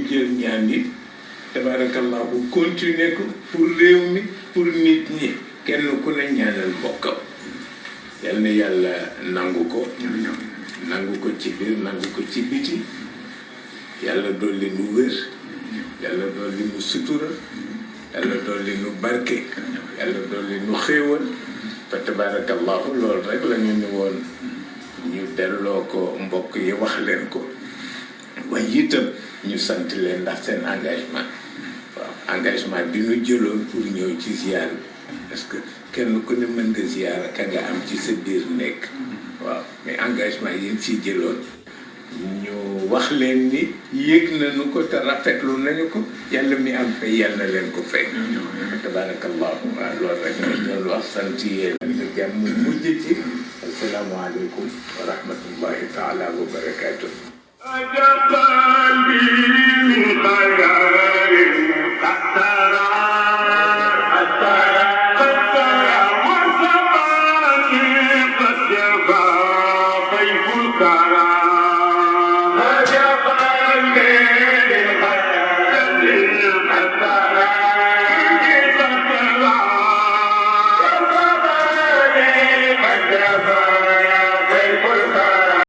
jël ñaan yi tabarakallahu continuer ko pour réew mi pour nit ñi kenn ku ne ñaanal mbokkam yal na yàlla nangu ko ci biir nangu ko ci biti yàlla dolli nu wér yàlla dolli nu sutura yàlla dolli nu barke yàlla dolli nu xéewal fa tabarakallahu loolu rek la ñu ni woon ñu delloo ko mbokk yi wax leen ko waaye itam ñu sant leen ndax seen engagement waaw engagement bi ñu jëloon pour ñëw ci ziar bi parce que kenn ku ne mën nga ziar ka nga am ci sa biir nekk waaw mais engagement yi ñu ciy jëloon ñu wax leen ni yëg nañu ko te rafetlu nañu ko yàlla mi am fay yàlla na leen ko fay tabarakallahu waaw loolu rek ñu doon wax sant yéen jàmm mujj ci asalaamaaleykum wa rahmatullahi taala wa barakatuh